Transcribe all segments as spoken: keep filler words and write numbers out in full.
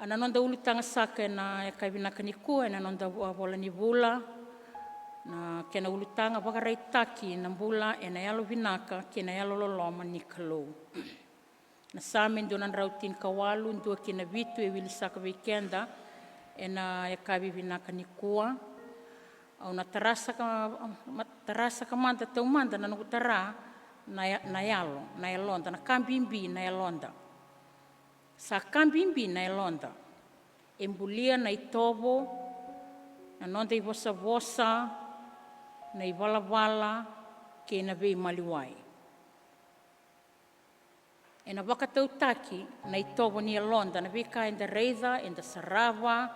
Na noda ulutaga saka ena yakavi vinaka nikua, ena noda vo-, vola ni vula, na kena ulutaga: Vakaraitaki na bula ena yalo vinaka kei na yalo loloma ni Kalou. Na Same dua na drau tinikawalu, dua ki na vitu, e wili saka vei keda ena yakavi vinaka nikua. Au na tara saka, ma-, tara saka mada taumada na noqu tara na ya-, na yalo, na yaloda, na ka bibi na yaloda. Sa ka bibi na yaloda. E bulia na itovo, na noda ivosavosa, na ivalavala kei na veimaliwai. Ena vakatautaki na itovo ni yaloda, na veika eda raica, eda sarava,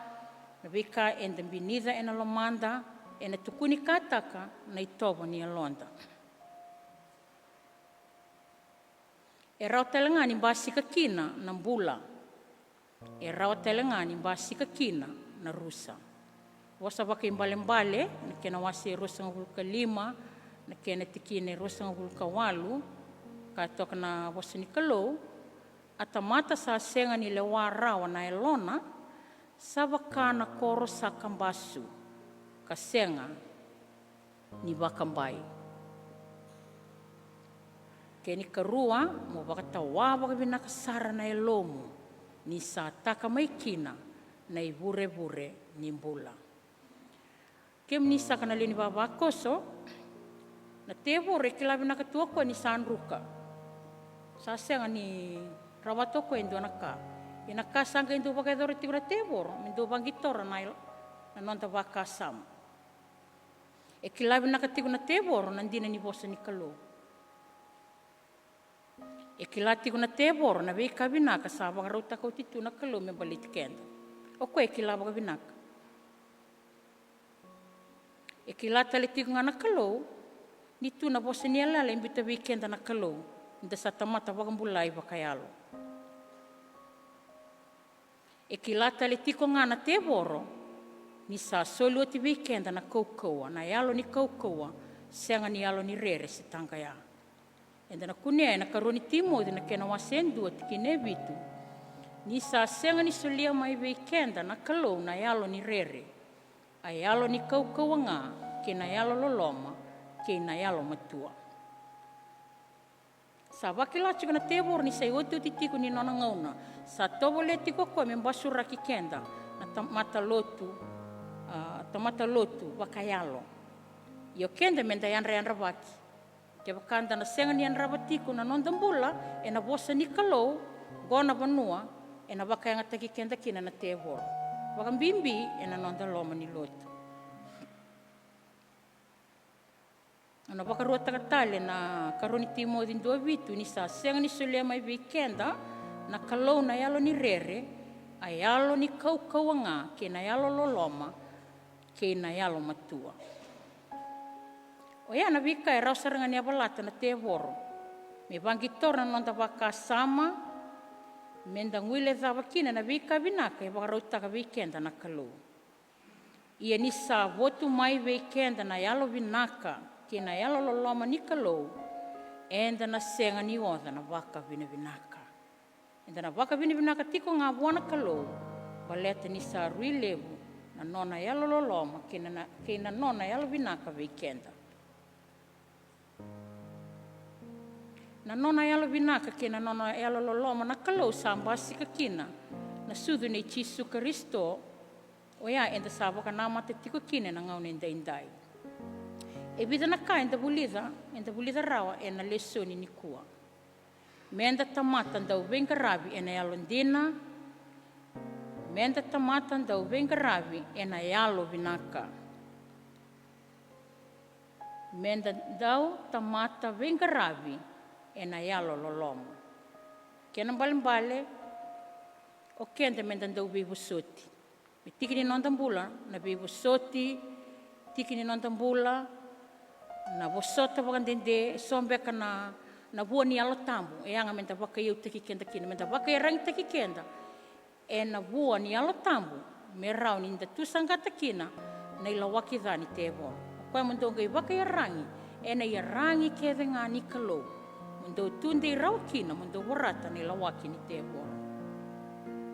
na veika eda binica ena lomada, ena tukunikataka na itovo ni yaloda. E rawa tale ga ni basika kina na bula. E rawa tale ga ni basika kina na rusa. Vosa Vakaibalebale, na kena wase e ruasagavulu ka lima, na kena tikina e ruasagavulu ka walu, ka toka na vosa ni Kalou: A tamata sa sega ni lewa rawa na yalona, sa vaka na koro sa kabasu, ka sega ni vakabai. Kena ikarua, mo vakatawa vakavinaka sara na yalomu, ni sa taka mai kina na ivurevure ni bula. Kemuni saka na lewe ni vavakoso, na tevoro e kila vinaka tu o koya ni sa druka. Sa sega ni rawata o koya e dua na ka. Ia na ka sa qai dau vakayacora tiko na tevoro, me dau vaqitora na, na noda vakasama. E kila vinaka tiko na tevoro na dina ni vosa ni Kalou. E kila tiko na tevoro na veika vinaka sa vakarautaka oti tu na Kalou me baleti keda. O koya e kila vakavinaka. E kila tale tiko ga na Kalou ni tu na vosa ni yalayala e biuta vei keda na Kalou, ni da sa tamata vakabulai vakayalo. E kila tale tiko ga na tevoro ni sa soli oti vei keda na kaukauwa, na yalo ni kaukauwa, sega ni yalo ni rere se taqaya. Eda na kunea ena karua ni Timoci na kena wase e dua, tikina e vitu: Ni sa sega ni solia mai vei keda na Kalou na yalo ni rere, a yalo ni kaukauwa ga, kei na yalo loloma, kei na yalo matua. Sa vakila tiko na tevoro ni sa iotioti tiko ni nona gauna. Sa tovolea tiko o koya me basuraki keda na tamata lotu, a, tamata lotu vakayalo. Ia o keda me da yadrayadravaki. Kevaka da na sega ni yadrava tiko na noda bula ena vosa ni Kalou, qo na vanua ena vakayagataki keda kina na tevoro, vakabibi ena noda loma ni lotu. Au na vakaruataka tale na karua ni Timoci dua vitu, ni sa sega ni solia mai vei keda na Kalou na yalo ni rere, a yalo ni kaukauwa ga, kei na yalo loloma, kei na yalo matua. Oya na veika e rawa sara ga ni yavalata na tevoro me vaqitora na noda vakasama, me da guilecava kina na veika vinaka e vakarautaka vei keda na Kalou. Ia ni sa votu mai vei keda na yalo vinaka kei na yalo loloma ni Kalou, eda na sega ni oca na vakavinavinaka. Eda na vakavinavinaka tiko ga vua na Kalou, baleta ni sa rui levu na nona yalo loloma kei na, kei na nona yalo vinaka vei keda. Na nona yalo vinaka kei na nona yalo loloma na Kalou sa basika kina na sucu nei Jisu Karisito, oya eda sa vakanamata tiko kina ena gauna edaidai. E vica na ka eda vulica, eda vulica rawa ena lesoni nikua. Me da tamata dau veiqaravi ena yalodina. Me da tamata dau veiqaravi ena yalo vinaka. Me da dau tamata veiqaravi ena yalo loloma. Kena ibalebale, o keda me da dau veivosoti. Me tiki ni noda bula na veivosoti, tiki ni noda bula na vosota vakadede, e so beka na, na vua ni Yalo Tabu e yaga me da vakaiyautaki keda kina, me da vakaiyaragitaki keda ena vua ni Yalo Tabu, me rawa ni da tu saqata kina na ilawaki ca ni tevoro. O koya mo dou qai vakaiyaragi ena iyaragi kece ga ni Kalou, mo dou tudei rawa kina mo dou vorata na ilawaki ni tevoro.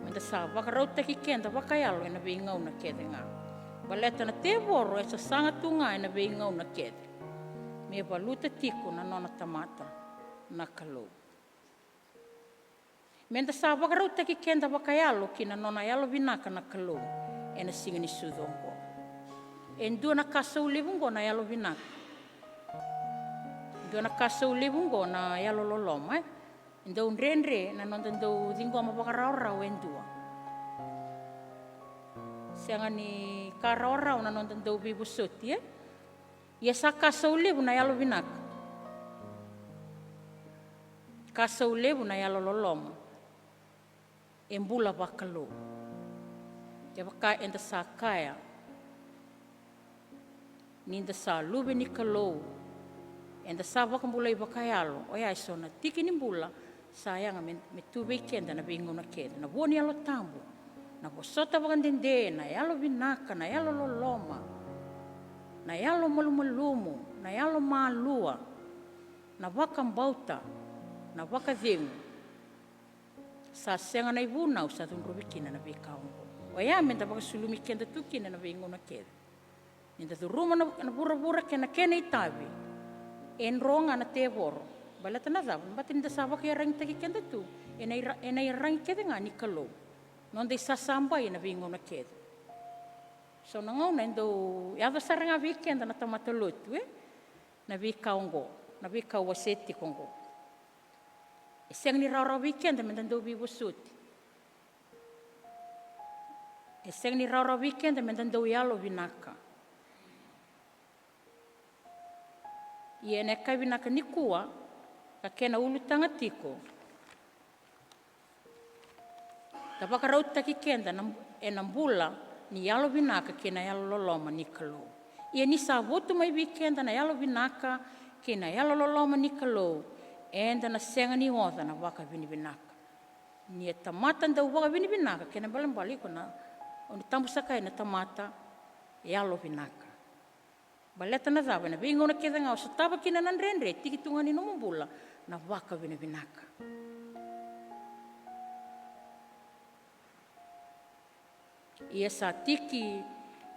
Meda sa vakarautaki keda vakayalo ena veigauna kece ga. Baleta na tevoro e sasaga tu ga ena veigauna kece me valuta tiko na nona tamata na Kalou. Meda sa vakarautaki keda vakayalo ki na nona yalovinaka na Kalou ena siga ni sucu oqo. E dua na ka sau levu oqo na yalovinaka. Dua na ka sau levu oqo na yalololoma, e. E dau dredre na noda dau ciqoma vakarawarawa e dua. Sega ni ka rawarawa na noda dau veivosoti, e? Ia sa ka sau levu na yalovinaka. Ka sau levu na yalololoma. E bula vakalou. Kevaka eda sa kaya ni da sa luve ni Kalou, eda sa vakabulai vakayalo, oya e so na tiki ni bula sa yaga me, me tu vei keda na veigauna kece. Na vua ni Yalo Tabu, na vosota vakadede, na yalovinaka, na yalololoma, na yalomalumalumu, na yalomalua, na vakabauta, na vakacegu. Sa sega na ivunau sa cudruvi kina na veika oqo. Oya meda vakasulumi keda tu kina na veigauna kece. Ni da curuma na, na vuravura kei na kena itavi, e dro ga na tevoro. Baleta na cava? Baleta ni da sa vakaiyaragitaki keda tu ena ira-, ena iyaragi kece ga ni Kalou. Noda isasabai ena veigauna kece. So na gauna e dau yaco sara ga vei keda na tamata lotu, e? Na veika oqo, na veika au wasea tiko oqo. E sega ni rawarawa vei keda meda dau veivosoti. E sega ni rawarawa vei keda meda dau yalovinaka. Ia ena yakavi vinaka nikua, ka kena ulutaga tiko, da vakarautaki keda na, ena bula ni yalovinaka kei na yalololoma ni Kalou. Ia ni sa votu mai vei keda na yalovinaka kei na yalololoma ni Kalou, eda na sega ni oca na vakavinavinaka. Ni e tamata dau vakavinavinaka, kena ibalebale iko na, o ni tabu saka ena tamata yalovinaka. Baleta na cava? Ena veigauna kece ga o sotava kina na dredre, tiki tu ga ni nomu bula na vakavinavinaka. Ia sa tiki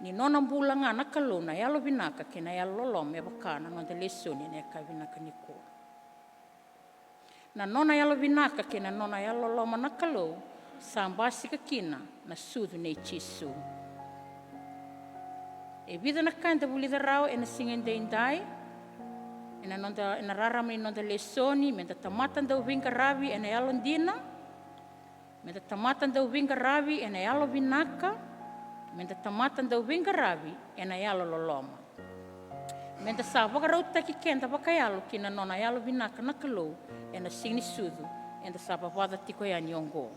ni nona bula ga na Kalou na yalovinaka kei na yalololoma, me vaka na noda lesoni ena yakavi vinaka nikua. Na nona yalovinaka kei na nona yalololoma na Kalou, sa basika kina na sucu nei Jisu. E vica na ka eda vulica rawa ena siga edaidai, ena noda, ena rarama ni noda lesoni, meda tamata dau veiqaravi ena yalodina, meda tamata dau veiqaravi ena yalovinaka, meda tamata dau veiqaravi ena yalololoma. Meda sa vakarautaki keda vakayalo ki na nona yalovinaka na Kalou ena siga ni sucu eda sa vavaca tiko yani oqo.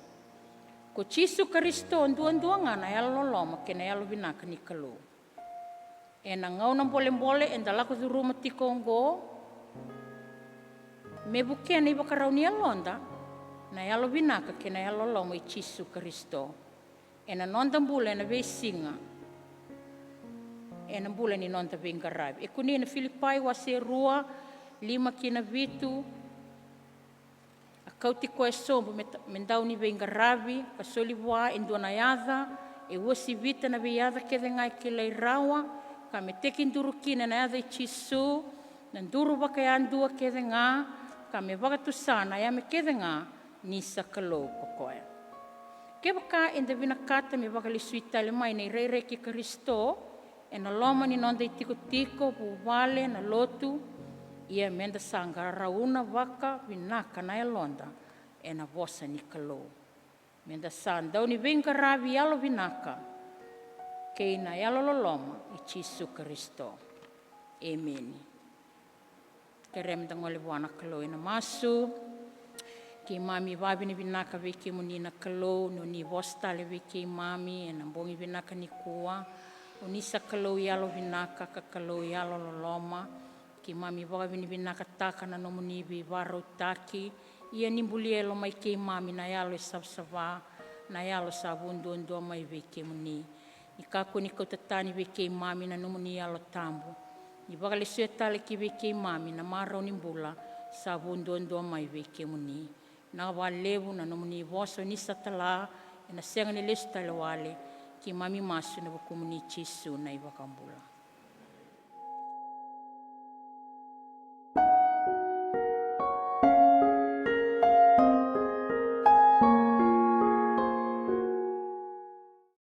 Ko Jisu Karisito duadua ga na yalololoma kei na yalovinaka ni Kalou. Ena gauna bolebole eda lako curuma tiko oqo, me vukea na ivakarau ni yaloda na yalovinaka kei na yalololoma i Jisu Karisito ena noda bula ena veisiga, ena bula ni noda veiqaravi. E kunei na Filipai wase rua, lima ki na vitu. A kauti koya e sobu me ta-, me dau ni veiqaravi, ka soli vua e dua na yaca e uasivita na veiyaca kece ga e kilai rawa, ka me tekiduru kina na yaca i Jisu na duru vakayadua kece ga, ka me vakatusa na yame kece ga ni sa Kalou ko koya. Kevaka eda vinakata me vakalesui tale mai na irairai kei Karisito ena loma ni noda itikotiko, vuvale, na lotu, ia meda sa qarauna vakavinaka na yaloda ena vosa ni Kalou. Meda sa dau ni veiqaravi yalovinaka kei na yalololoma i Jisu Karisito. Emeni. Kerea meda gole vua na Kalou ena masu. Keimami vakavinavinaka vei kemuni na Kalou, ni oni vosa tale vei keimami ena bogi vinaka nikua. Oni sa Kalou yalovinaka ka Kalou yalololoma. Keimami vakavinavinakataka na nomuni veivakarautaki. Ia ni bulia e lomai keimami na yalo e savasava, na yalo sa vu duadua mai vei kemuni. Ni kakua ni kauta tani vei keimami na nomuni Yalo Tabu. Ni vakalesuya tale ki vei keimami na marau ni bula sa vu duadua mai vei kemuni. Vinaka vakalevu na nomuni vosa oni sa tala ena sega ni lesu tale wale. Keimami masu ena vukumuni Jisu na iVakabula.